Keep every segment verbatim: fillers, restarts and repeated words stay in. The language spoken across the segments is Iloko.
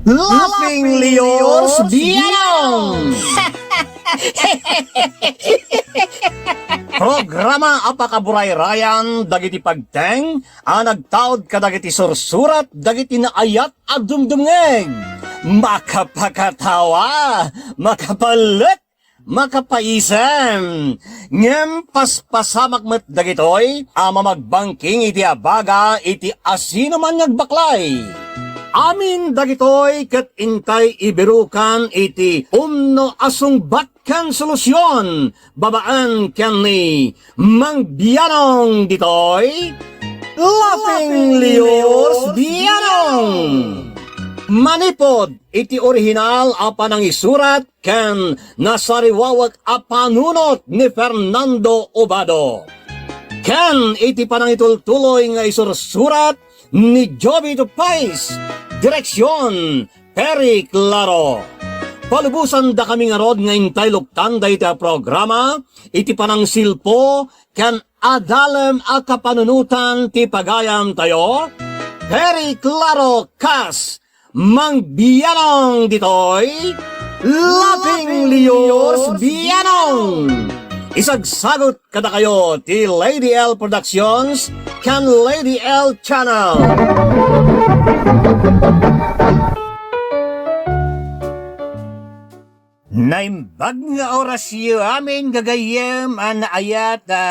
Laughing Leaders Bianong! Programa a pakaburayrayan dagiti pagteng a nagtaud kadagiti sursurat dagiti naayat a dumdumngeg. Makapakatawa, makapalet, makapaisem. Ngem paspasamak met dagitoy a mamagbangking iti abaga iti asinoman nga agbaklay. Amin dagitoy ket intay ibirukan iti umno a sungbat ken solusion babaen ken ni Mang Bianong ditoy Laughing Leaders Bianong! Manipod iti orihinal a panangisurat ken nasariwawek a panunot ni Fernando Obado, ken iti panangitultuloy nga isursurat ni Jovito Pais, direksion, Perry Claro. Palubosandakami ngarud nga intay luktan dayta a programa iti panangsilpo ken adalem a kapanunotan ti pagayamtayo, Perry Claro kas Mang Bianong ditoy, Laughing Leaders Bianong! Isagsagot kadakayo ti Lady L Productions ken Lady L Channel. Naimbag nga orasyo amin gagayyem a naayat a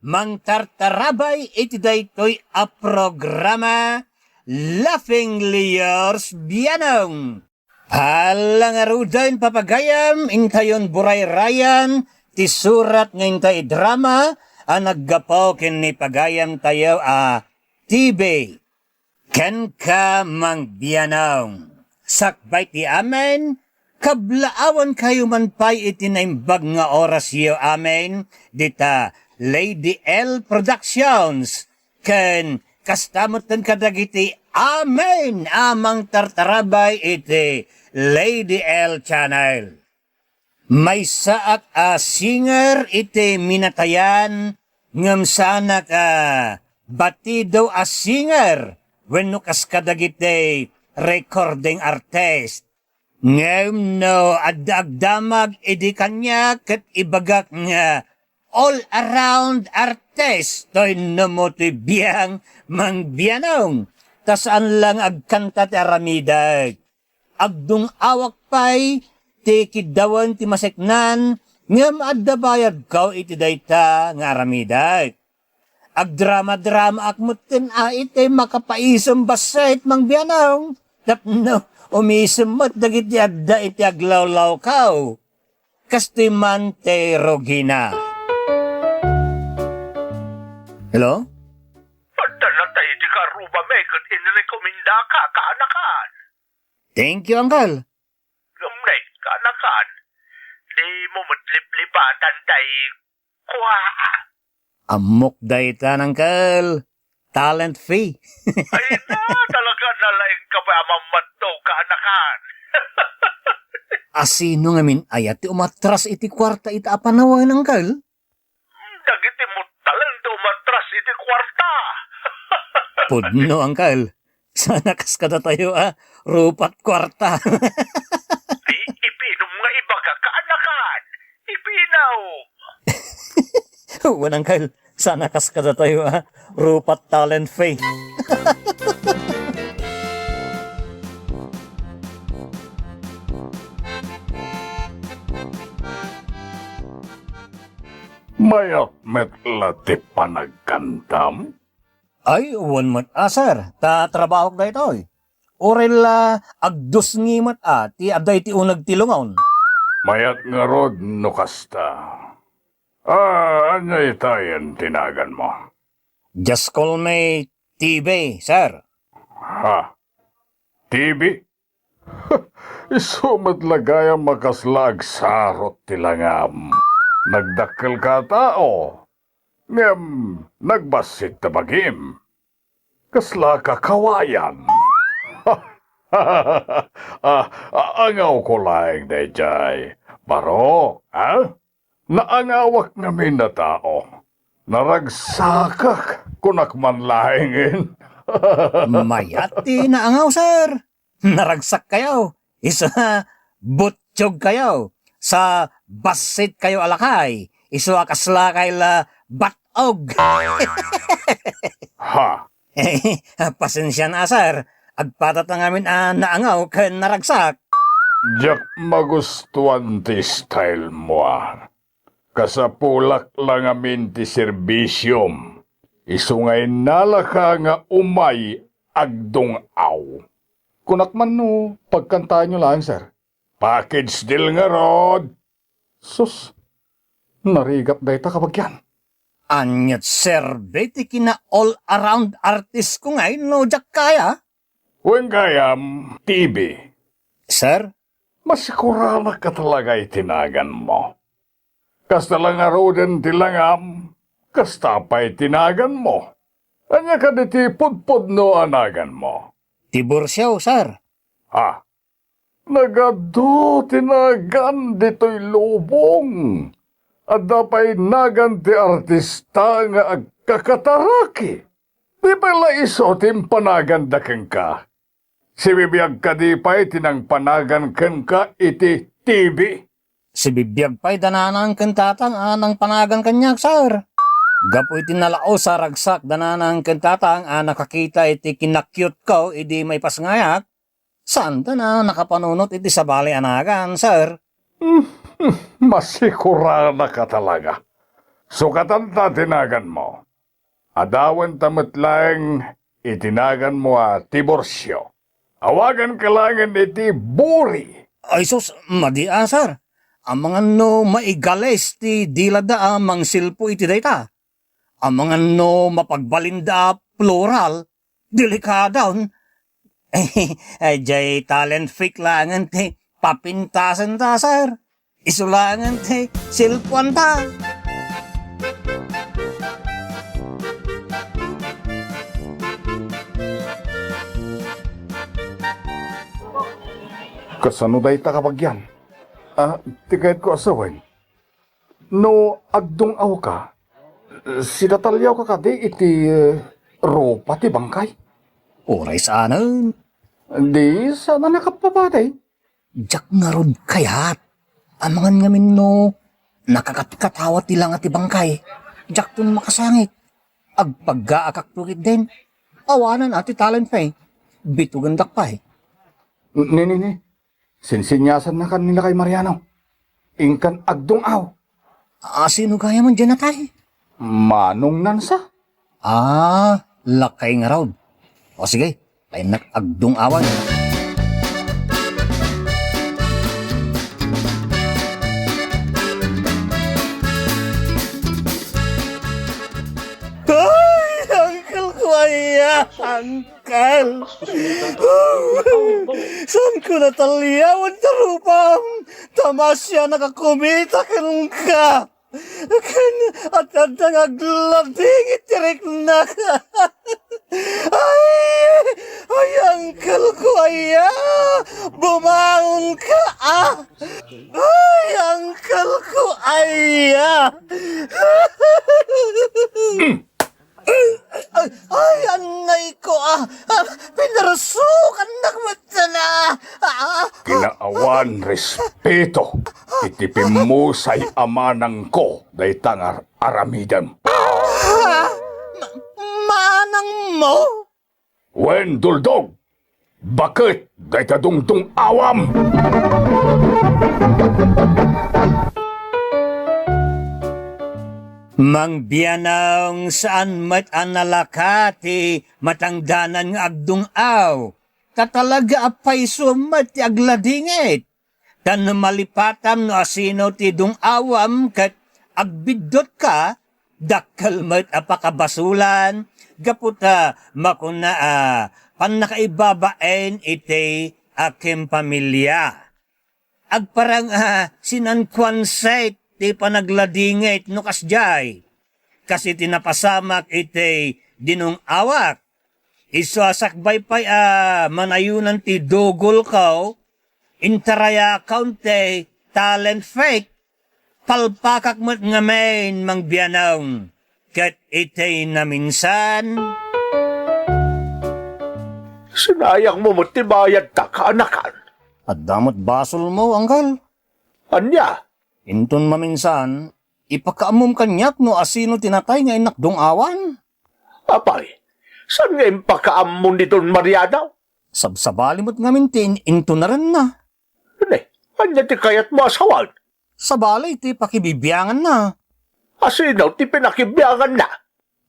mangtartarabay iti daytoy a programa, Laughing Leaders Bianong. Pala ngaruden, papagayam, intayon burayrayan ti surat nga intay idrama a naggapu ken ni pagayamtayo a T V. Kenka, Mang Bianong. Sakbay ti amin, kablaawankayo man pay iti naimbag nga orasyo amin dita Lady L Productions, ken kasta metten kadagiti amin a mangtartarabay iti Lady L Channel. Maysaak a singer iti minatayan, ngem saanak a batido a singer wenno kas kadagiti recording artist. Ngem no adda agdamag idi kaniak ket ibagak nga all-around artist toy no mo ti biang Mang Bianong, ta saan la nga agkanta ti aramidek. Agdung-awak pay ti kiddawen ti maseknan, ngem adda bayadko iti dayta nga aramidek. Agdrama-dramaak metten a iti makapaisem bassit, Mang Bianong, tapno umisem met dagiti adda iti aglawlawko. Kastoy man ti rugina. Hello? Adda natay iti karubami ket inrekomendaka, kaanakan. Thank you, Uncle. Ngem ne, kaanakan, dimo met liplipatan tay kua. Ammok dayta, Uncle. Talent fee. Ay na, talaga nalaingka pay a mammadto, kaanakan. Asino ngamin aya ti umatras iti kuarta ita a panawen, Uncle? Dagiti muttalen ti umatras iti kuarta. Pudno, Uncle. Sana kas kadatayo a rupat kuarta. Di ipinum nga ibaga, kaanakan. Ipinaw. Wen, Uncle. Sana kas kadatayo a rupat talent fee. Mayat met la ti panagkantam? Ay, wen met a, sir, ta trabahok daytoy. Uray la agdusngi met a ti adda iti uneg ti lungon. Mayat ngarud no kasta. Ah, ania itayen ti naganmo? Just call me T V, sir. Ha? T V? Isu met la gayam a kasla agsarot ti langam. Nagdakkelka a tao, ngem nagbassit ta bagim. Kasla kakawayan. Ah, a-, angawko laeng daydiay. Baro, ha? Naangawak ngamin a tao. Naragsakak, kunak man laengen. Mayat ti naangaw, sir. Naragsak kayo. Isu a butchog kayo. Sa bassit kayo a lakay. Isu a kasla kay la bat-og. Ha? Pasensia na, sir. Agpatat ngamin a naangaw ken naragsak. Diak magustuan ti style mo, ah. Kasapulak la ngamin ti serbisiom. Isu nga innalaka nga umay agdung-aw. Kunak man no pagkantaenyo laeng, sir. Package deal ngarud. Sus, narigat dayta, kabagian. Aniat serbi ti kina all-around artist ko ngay no diak kaya? Wen gayam, T V. Sir? Masikuranak ka talaga iti naganmo. Kasta la ngaruden ti langam, kasta pay ti naganmo. Ania kadi ti pudpudno a naganmo? Tiburcio, sir. Ah, nagadu ti nagan ditoy lubong. Adda pay nagan ti artista nga agkakataraki. Di pay la isu ti impanaganda kenka? Sibibiag kadi pay ti nangpanagan kenka iti T V? Sibibiag pay da nanang ken tatang a nangpanagan kaniak, sir. Gapu iti nalaus a ragsak da nanang ken tatang a nakakita iti kinakyutko idi maipasngayak, saanda a nakapanunot iti sabali a nagan, sir. Masikuranak ka talaga. Sukatanta ti naganmo. Adawenta met laeng iti naganmo a Tiburcio. Awaganka laengen iti Buri. Ay sus, madi a, sir. Amangan no maigales ti dilada a mangsilpo iti dayta. Amangan no mapagbalinda a plural, delikadaon. Ay, jay talent fake laengen ti papintasenta, sir. Isu laengen ti silpuanta. Kasano dayta, kabagian? Ah, ti kayatko a sawen, no agdung-awka, sidataliawka kadi iti, eh, rupa ti bangkay? Uray saanen. Di, saan a nakapapatay? Diak ngarud kayat. Amangan ngamin no nakakatkatawa ti langa ti bangkay. Diakton makasangit. Agpaggaakakto ketdin. Awanan a ti talent pay. Bitugendak pay. Ni, ni, ni. Sinsinyasannakan ni Lakay Mariano. Inkan agdung-aw. A, sino gayam diay natay? Manong Nansa. Ah, lakay ngarud. O sige, tayennak agdung-awan. Ay, uncle ko, ayan. Kal. Saanko nataliawan ti rupam? Ta masianak a kumita kenka. Ken adda nga agladingit ti riknak. Ay, ay, uncle ko, aya. Bumangon ka, ah. Ay, uncle ko, aya. Ay, ay, annay ko, ah, ah, pinarsukannak met sana, ah, ah. Kinaawan respeto iti pimmusay a manangko dayta nga aramidem. Ha? Ma-, manang mo? Wen, duldog! Baket dayta dungdung-awam! Mangbianong, saan met a nalaka ti matangdanan nga agdung-aw, ta talaga a payso met ti agladingit. Ta no malipatam no asino ti dung-awam ket agbiddutka, dakkel met a pakabasulan, gapu ta makuna a pannakaibabain iti akin pamilia. Agparang a sinankuan set ti panagladingit no kasdiay. Kas iti napasamak iti dinung-awak. Isu a sakbay pay a manayunan ti dugolko, intarayakon ti talent fake. Palpakak met ngamin, Mangbianong, ket itay naminsan. Sinayangmo met ti bayadta, kaanakan. Adda met basolmo, anggal. Ania? Inton maminsan, ipakaammom kaniak no asino ti natay nga innak dung-awan. Apay, saan nga impakaammo ni Don Mariano? Sabsabali met ngamin ti in-, intunarenna. Ne, ania ti kayatmo a sawen? Sabali ti pakibibianganna. Asino ti pinakibianganna?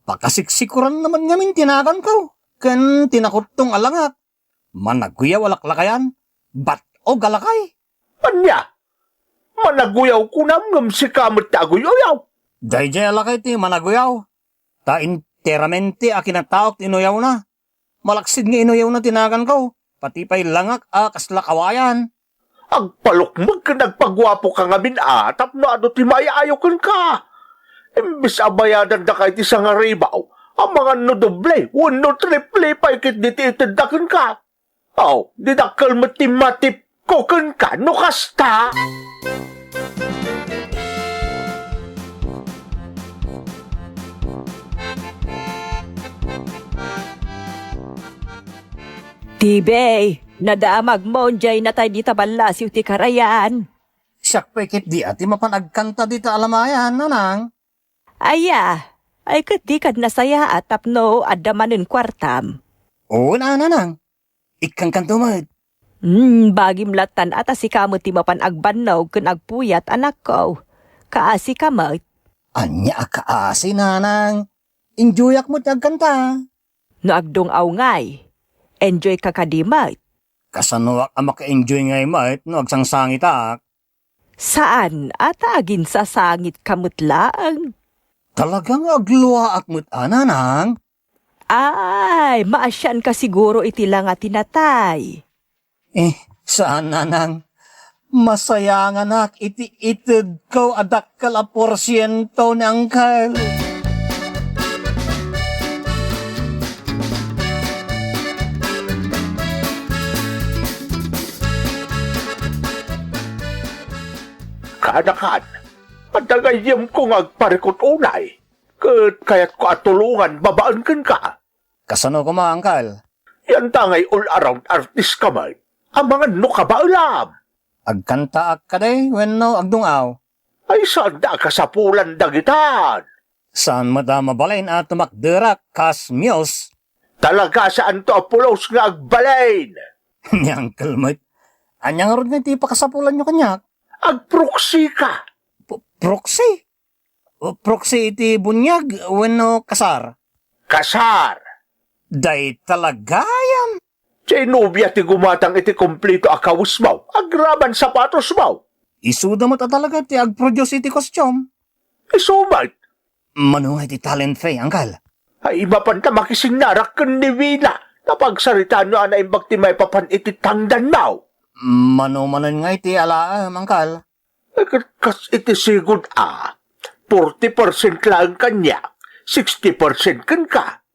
Pakasiksikuran naman ngamin ti naganko, ken ti nakuttong a langak. Managuyaw a laklakayan, bat-og a lakay. Ania? Managuyaw kunam ngem sika met ti aguy-uyaw? Daydiay a lakay ti managuyaw. Ta enteramente a kinataok ti inuyawna. Malaksid nga inuyawna ti naganko, pati pay langak a kasla kawayan. Agpalukmeg ken agpaguapoka ngamin a tapno adu ti maayayo kenka. Imbes a bayadan daka iti sangaribaw, amangan no doble wenno triple pay ketdi ti itedda kenka. Aw, di dakkel met ti matipko kenka no kasta. Tibey, nadamagmon jay natay dita ballasiw ti karayan. Siak pay ketdi a ti mapan agkanta dita alamayan, nanang. Aya, ay ket dikad nasayaat tapno adda manen kuartam. Wen a, nanang. Ikkankanto met. Hmm, bagim lattan a ta sika met ti mapan agbannog ken agpuyat, anakko. Kaasika met. Ania a kaasi, nanang? Enjoyak met ti agkanta. No agdung-aw ngay, enjoyka kadi met. Kasanoak a maka-enjoy ngay met no agsangsangitak? Saan a ta aginsasangitka met laeng. Talaga nga agluaak met a, nanang? Ay, maasianka siguro iti langa ti natay. Eh, saan, nanang. Masayanganak iti itedko a dakkel a porsiento ni Angkel. Kaanakan, adda gayyemko nga agparikut unay, ket kayatko a tulongan babaen kenka. Kasano koma, Angkel? Yan ta ngay all-around artist ka met. Amangan no kabaelam. Agkantaak kadi wenno agdung-aw? Ay, saanda a kasapulan dagitan. Saan met a mabalin a tumakderak kas muse? Talaga saanto a pulos nga agbalin. Ni Angkel met. Ania ngarud nga ti pakasapulanyo kaniak? Agproxy ka. P-, proxy? Proxy iti bunyag wenno kasar? Kasar. Dayta la gayam. Ti nobia ti gumatang iti kompleto a kawesmo, agraman sapatosmo. Isuda met a talaga ti agproduce iti costume. Isu met. Mano nga iti talent fee, Angkel? Ay, mapan ta makisinnarak ken ni Wina. Napagsaritaanyo a naimbag ti maipapan iti tangdanmo. Mano manen nga iti alaem, Angkel? Ket kas iti sigud a, forty percent laeng kaniak, sixty percent kenka.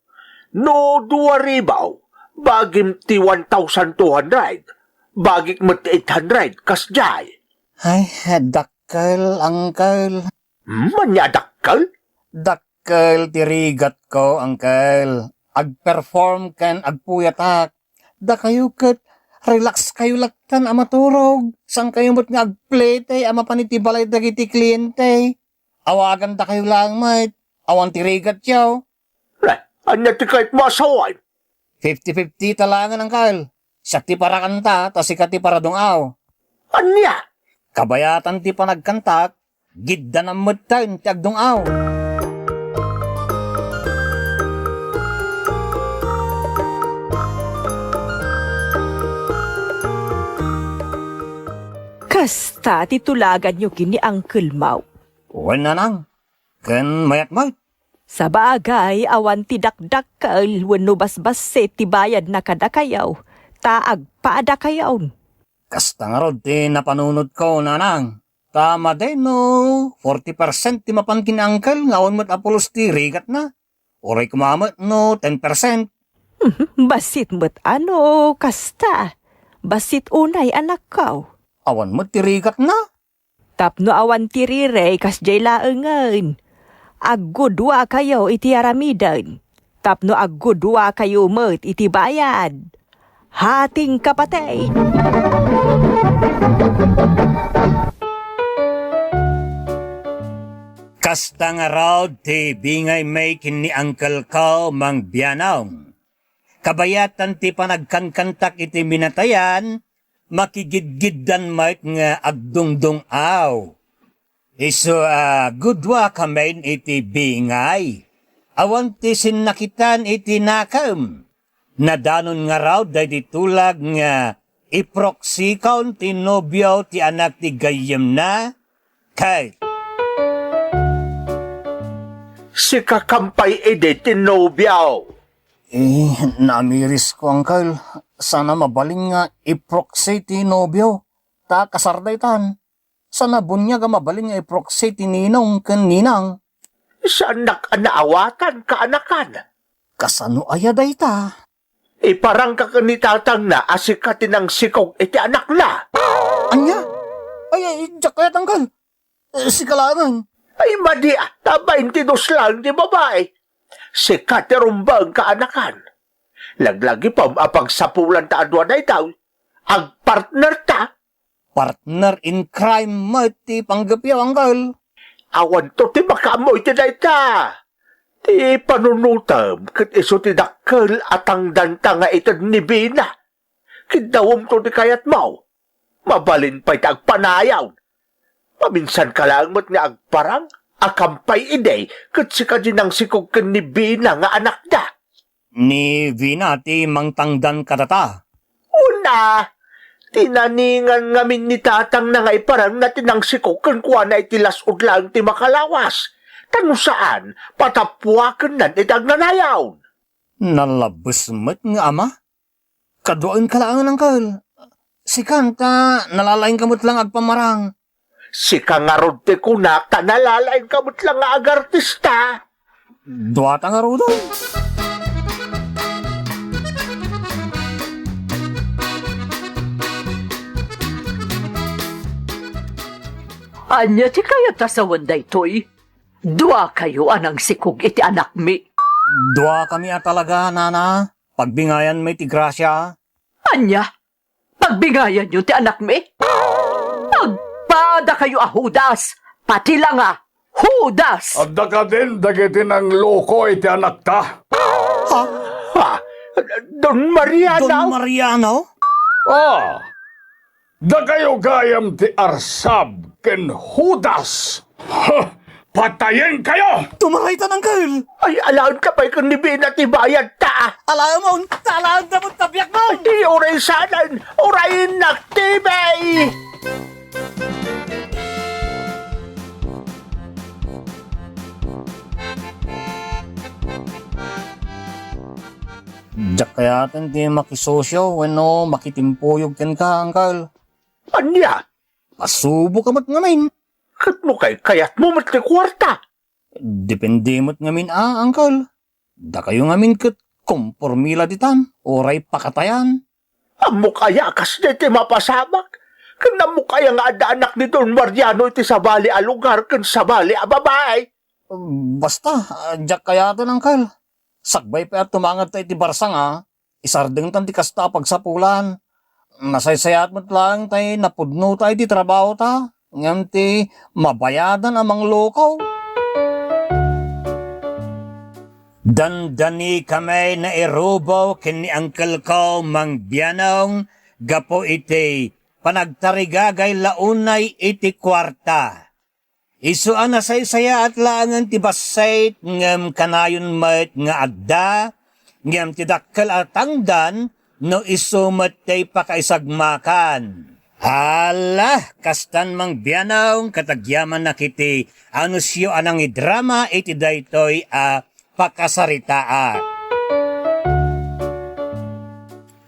No dua ribu, bagim ti one thousand two hundred, bagik met ti eight hundred, kasdiay. Ay, dakkel, Angkel. Hmm, ania a dakkel? Dakkel ti rigatko, Angkel. Agperform ken agpuyatak. Dakayo ket relax kayo lattan a maturog. Saankayo met nga agplete a mapan iti balay dagiti kliente. Awagandakayo laeng met. Awan ti rigatyo. Re, ania ti kayatmo a sawen? Fifty fifty ta laengen, Angkel. Siak ti parakanta, ta sika ti paradung-aw. Ania? Kabayatan ti panagkantak, giddanam metten ti agdung-aw. Kasta ti tulaganyo ken ni Uncle Mau. Wen, nanang, ken mayat met. Sabagay, awan ti dakdakkel wenno basbassit ti bayadna kadakayo, ta agpaadakayon. Kasta ngarud ti napanunotko, nanang. Ta madi no forty percent ti mapan ken ni Uncle nga awan met a pulos ti rigatna. Uray koma met no ten percent. Bassit met a no kasta. Bassit unay, anakko. Awan met ti rigatna. Tapno awan ti rirey, kasdiay laengen. Agguduakayo iti aramiden, tapno agguduakayo met iti bayad. Hating kapatey. Kasta ngarud ti bingaymi ken ni Uncle ko, Mang Bianong. Kabayatan ti panagkankantak iti minatayan, makigidgiddan met nga agdungdung-aw. Isu a gudua kamin iti bingay. Awan ti sinnakitan iti nakem. Nadanon ngarud daydi tulag nga iproksikon ti nobio ti anak ti gayyemna, ket sika kam pay idi ti nobio. Eh, namirisko, Uncle. Sana mabalin nga iproksi ti nobio. Ta kasar daytan. Sana buniag a mabalin nga iproksi ti ninong ken ninang. Saannak a naawatan, kaanakan. Kasano aya dayta? Iparangka ken ni tatangna a sika ti nangsikog iti anakna. Ania? Ay, ay, diak kayat, Uncle. Eh, sika laengen. Ay, madi, ah, ta baintidos laeng ti babai. Sika ti rumbeng, kaanakan. Laglagipem a pagsapulanta a dua daytoy, agpartnerta. Partner in crime met ti panggepyo, Uncle. Awanto ti makaammo iti dayta. Ti panunotem ket isu ti dakkel a tangdanta nga ited ni Bina. Kiddawemto ti kayatmo. Mabalin pay ti agpanayaw. Maminsanka laeng met nga agparang a kam pay idi ket sika di nangsikog ken ni Bina nga anakda. Ni Vina ti mangtangdan kadata. Una, tinaningan ngamin ni tatangna nga iparangna ti nangsikog kenkuana iti las-ud laeng ti makalawas. Ta no saan, patappuakennan iti agnanayon. Nalabes met nga ama. Kaduaenka laengen, Uncle. Sika, ta nalalaingka met lang agpamarang. Sika ngarud ti kunak ta nalalaingka met lang nga agartista. Duata ngaruden. Ania ti kayat a sawen daytoy? Duakayo a nangsikog iti anakmi. Duakami a talaga, Nana. Pagbingayanmi ti grasia. Ania? Pagbingayanyo ti anakmi? Agpadakayo a Judas! Pati la nga, Judas! Adda kadin dagiti nangloko iti anakta? Ha? Ha? Don Mariano? Don Mariano? Ah, dakayo gayam ti arsab ken Judas! Ha! Patayenkayo! Tumaraytan, Uncle! Ay, alaen ta pay ken ni Bina ti bayadta. Alaen mo, unta alaen da mo, tabiak mo! Ay, uray sanan, uray innak T V! Diak kayaten ti makisosyo wenno makitimpuyog kenka, Uncle. Ania? Masubo ka met ngamin. Ket no kay kayatmo met ti kuarta? Depende met ngamin a, Uncle. Dakayo ngamin ket kompormi la ditan, uray pakatayan. Ammok aya a kasdi ti mapasamak? Ken ammok aya nga adda anak ni Don Mariano iti sabali a lugar ken sabali a babai? Basta, ah, diak kayaten, Uncle. Sakbay pay a tumangad ta iti barsang a, isardengtan ti kasta a pagsapulan. Nasaysayaat met laeng tay napudnota iti trabahota, ngem ti mabayadan a mangloko. Dandani kami nairubo ken ni Uncle ko, Mang Bianong, gapu iti panagtarigagay la unay iti kuarta. Isu a nasaysayaat laengen ti bassit, ngem kanayon met nga adda, ngem ti dakkel a tangdan no isu met ti pakaisagmakan. Ala, kastan Mang Bianong, ket agyamannak iti anusyo a nangidrama iti daytoy a pakasaritaak.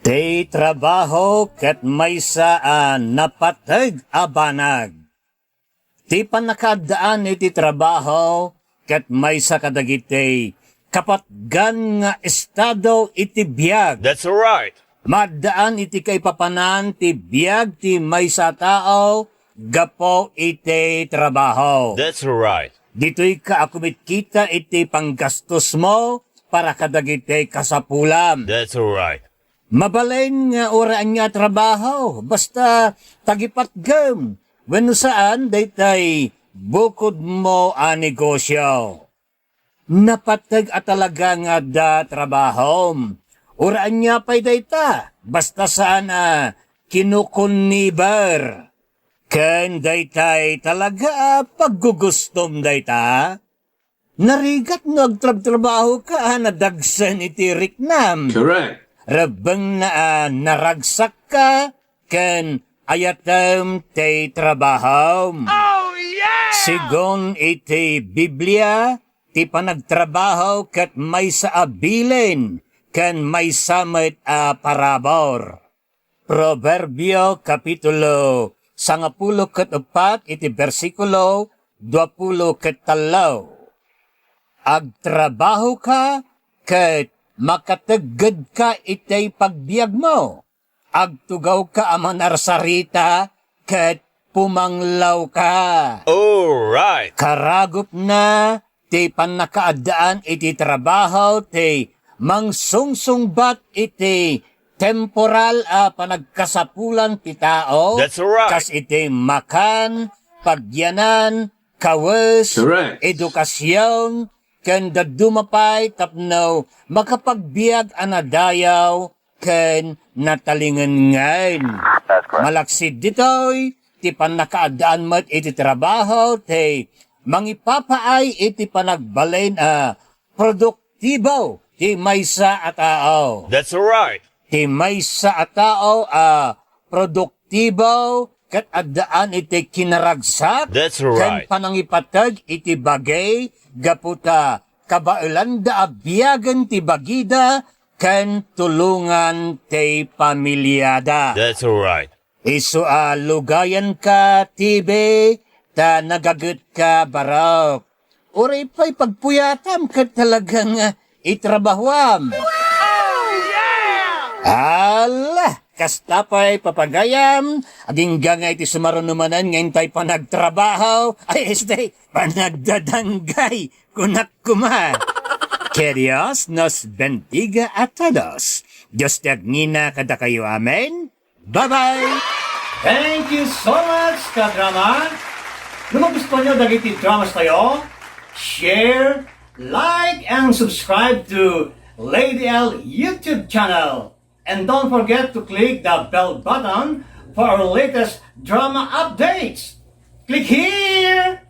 Ti trabaho ket maysa a napateg a banag. Ti pannakaaddaan iti trabaho ket maysa kadagiti kapatgan nga estado iti biag. That's right. Maaddaan iti kaipapanan ti biag ti maysa a tao gapu iti trabaho. That's right. Ditoyka a kumitkita iti panggastosmo para kadagiti kasapulam. That's right. Mabalin nga uray ania a trabaho, basta tagipatgem wenno saan daytay bukodmo a negosyo. Napateg a talaga nga adda trabahom. Uray ania pay dayta, basta saan a kinukunniber. Ken daytay talaga a paggugustom dayta. Narigat no agtrabtrabahoka a nadagsen iti riknam. Correct. Rebbengna a naragsakka ken ayatem ti trabahom. Oh, yeah! Segun iti Biblia, ti panagtrabaho ket maysa a bilin ken maysa met a parabur. Proverbio, kapitulo sangapulo ket uppat, iti bersikulo duapulo ket tallo. Agtrabahoka ket makateggedka iti pagbiagmo. Agtugawka a manarsarita ket pumanglawka. Alright. Karagupna ti pannakaaddaan iti trabaho ti mangsungsungbat iti temporal a panagkasapulan ti tao. That's right. Kas iti makan, pagyanan, kawes, correct, edukasion, ken dadduma pay tapno makapagbiag a nadayaw ken natalingenngen. That's correct. Malaksid ditoy, ti pannakaaddaan met iti trabaho ti mangipapaay iti panagbalin a produktibo ti maysa a tao. That's right. Ti maysa a tao a produktibo ket addaan iti kinaragsak, that's right, ken panangipateg iti bagi gapu ta kabaelanda a biagen ti bagida ken tulongan ti pamiliada. That's right. Isu a lugayanka, T V, ta nagagetka, Barok. Uray pay pagpuyatam ket talaga nga itrabahuam. Ala, kasta pay, papagayam, agingga nga iti sumaruno manen nga intay panagtrabaho, ay, este, panagdadanggay, kunak koma. Que Dios nos bendiga a todos. Dios ti agngina kadakayo. Amen. Bye-bye! Thank you so much, kadrama! No magustuhan nyo dagiti dramas tayo, share, like, and subscribe to Lady L YouTube channel. And don't forget to click the bell button for our latest drama updates. Click here!